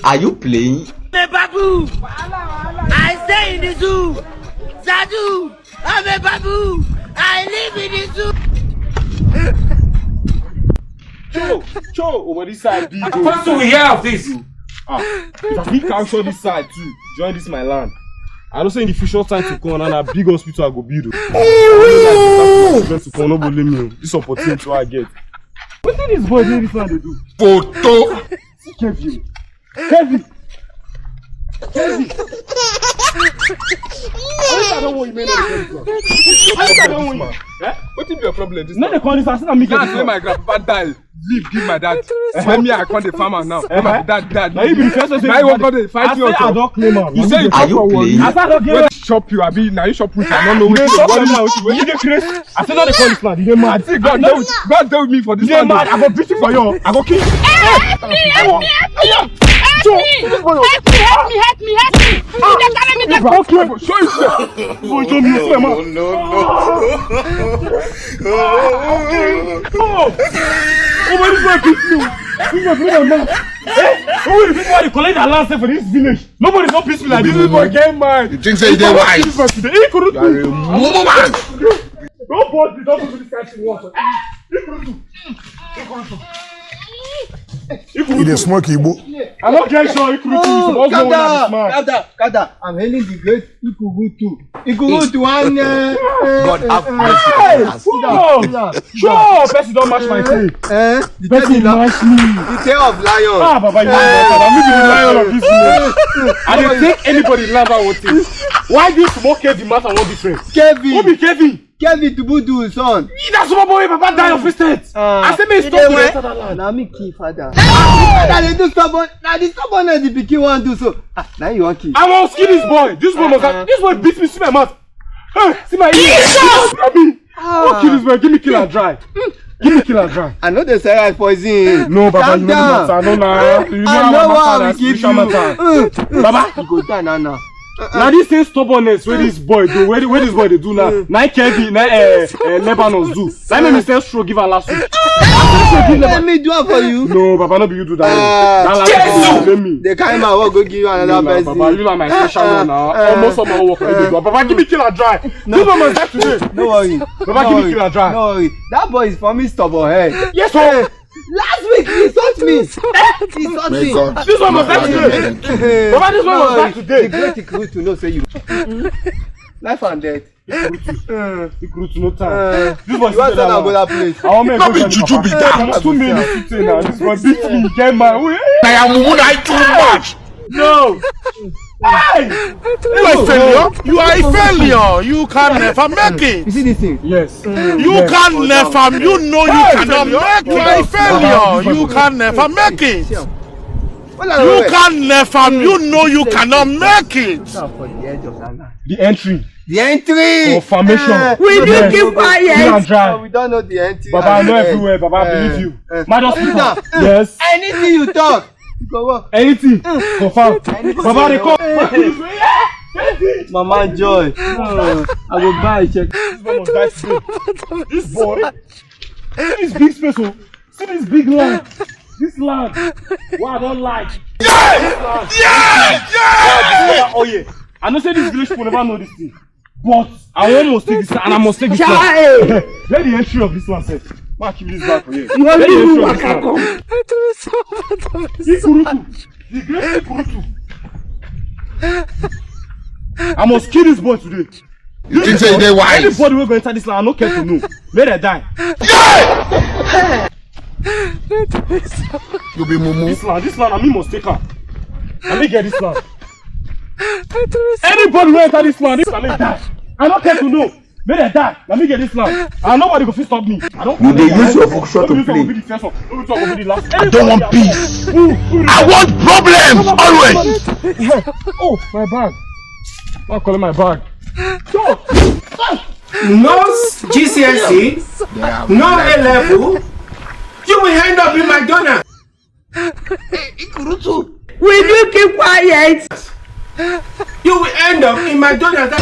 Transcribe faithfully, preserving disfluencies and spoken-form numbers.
Are you playing? I'm a babu. I stay in the zoo. Zadu, I'm a babu. I live in the zoo. Cho, cho, over this side, big. First we hear of this. Ah, if I fit capture this side too, join this my land. I know say in the future time to come, and a big hospital I go build. Oh, to come, no go leave me. This opportunity I get. Wetin this boy dey this man dey do? Photo. See Kevin. Kevin. Kevin. What if I don't want you, man? What if I don't want you? Eh? Wetin be your problem this time? No, they call this as me. That's when my grandpa die. Leave, give my dad. When me, I come the farmer now. When my dad died. Now you be the first person. Now you wan come dey fight me. I don claim am. You say you come for worry. I don give. Chop you, abi? Now you chop with. I don't know wetin you dey worry. You dey craze. I say no dey call this man. You dey mad. God dey with, God dey with me for this man. You dey mad. I go beat you for you. I go kill you. Help me! Help me! Help me! Help me! Help me! Help me! Help me! Help me! You dey carry me dey go. Okay, show you. Boy, show me. No, no, no. Oh, oh, this boy beat me. This boy beat my mouth. Eh? Who will people dey collect their land for this village? Nobody no beat me like this. This boy get mad. You think say you dey wise? This boy today. He couldn't. You are a mumu man. Don't bother me. Don't do this kind of thing once. He couldn't do. He couldn't do. You dey smoke Igbo. I no get sure Ikrutu is supposed to win this man. Calm down, calm down. I'm hailing the great Ikurutu. Ikurutu one. God have mercy upon us. Sit down, sit down, sit down. Sure, person don match my tail. Eh, the person match me. The tail of lion. Ah, Baba, you know, Baba, me be the lion of this village. I dey take anybody land I want it. Why this small Kevin matter one different? Kevin. Who be Kevin? Kevin Tubudu son. He that small boy, Papa die of his head. Ah. I say me stop the rest of that land. Na me kill father. Father dey do stubborn. Na the stubbornness the pikin wan do so. Ah, na you wan kill. I wan kill this boy. This boy must have, this boy beat me. See my mouth. Hey, see my ear. Jesus! Grab me. Ah. Don't kill this boy. Give me kill and dry. Give me kill and dry. I know they say I poison. No, Baba, you know the matter. No, na. You know how my matter na spiritual matter. Baba, you go die now, now. Na this same stubbornness wey this boy do, wey, wey this boy dey do now, na Kevin, na, eh, eh, Lebanon do. Na make me send stroke give am last week. Let me do am for you. No, Baba, no be you do that. Ah, that last week, blame me. They carry my work go give you another person. Baba, you na my special one now. Almost all my work I dey do. Baba, give me kill and dry. No. This one must die today. No worry. Baba, give me kill and dry. No worry. That boy is for me stubborn head. Yes, sir. Last week he insult me. He insult me. This one must die today. Baba, this one must die today. The great Ikrutu know say you. Life and death. Ikrutu. Ikrutu, no time. This one sit down. Go that place. I want me go. No be juju be that. Two minutes to say now. This one beat me. Get my way. I am woman. I too much. No. Hey! You are a failure. You are a failure. You can never make it. You see this thing? Yes. You can never. You know you cannot make it. You are a failure. You can never make it. You can never. You know you cannot make it. The entry. The entry. Confirmation. Will you keep quiet? We don't know the entry. Baba, I know everywhere. Baba, I believe you. Madam Speaker. Yes. Anything you talk. Go work. Anything. Confirm. Baba, they come. Mama Joy. I go buy a check. This boy. This big space. Oh. See this big land. This land. Wow, I don't like. Yeah! Yeah! Yeah! Oh, yeah. I know say this village people never know this thing. But I almost take this and I must take this one. Let the entry of this one sef. Ma keep this back for here. You only move waka come. Ikurutu. The great Ikurutu. I must kill this boy today. You think say you dey wise? Anybody wey go enter this land, I no care to know. Make dem die. You be mumu. This land, this land, I mean must take am. I mean get this land. Anybody wey enter this land, this land, make die. I no care to know. Make dem die. Let me get this land. And nobody go fit stop me. I don't. You dey use your function to play. I don't want peace. I want problems always. Oh, my bag. I'm calling my bag. No G C S E, no A level. You will end up in McDonald's. Will you keep quiet? You will end up in McDonald's.